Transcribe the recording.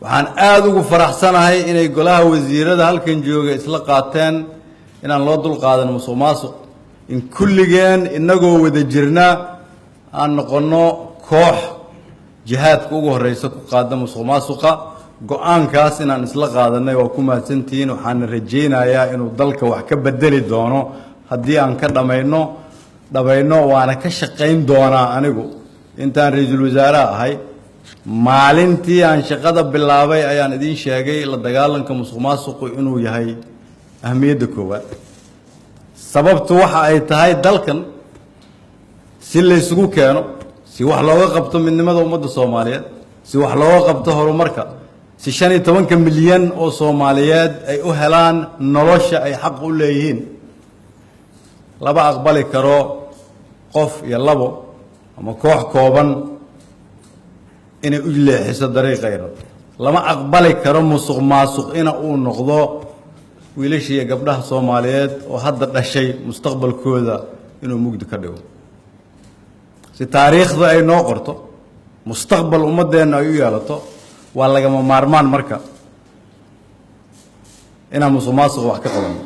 Waxaan aada ugu faraxsanahay inay golaha wasiirada halkan jooga isla qaateen inaan loo dul qaadan musuq maasuq, in kulligeen innagoo wada jirna aan noqonno koox jihaadka ugu horeysa ku qaada musuq maasuqa. Go-aankaas inaan isla qaadanay waa ku mahadsantihiin. Waxaana rajaynayaa inuu dalka wax ka bedeli doono haddii aan ka dhamayno dhabayno, waana ka shaqayn doonaa. Anigu intaan ra-iisul wasaaraha ahay, maalintii aan shaqada bilaabay ayaan idiin sheegay la dagaalanka musuq maasuqu inuu yahay ahmiyadda koowaad. Sababtu waxa ay tahay, dalkan si laysugu keeno, si wax looga qabto midnimada ummadda Soomaaliyeed, si wax looga qabto horumarka, si 15-ka milyan oo Soomaaliyeed ay u helaan nolosha ay xaq u leeyihiin, lama aqbali karo qof iyo labo ama koox kooban inay u leexiso dariiqayno. Lama aqbali karo musuq maasuq ina uu noqdo wiilasha iyo gabdhaha Soomaaliyeed oo hadda dhashay mustaqbalkooda inuu mugdi ka dhigo. Si taariikhda ay noo qorto, mustaqbal ummaddeenna ay u yeelato, waa lagama maarmaan marka inaan musuq maasuq wax ka qabanno.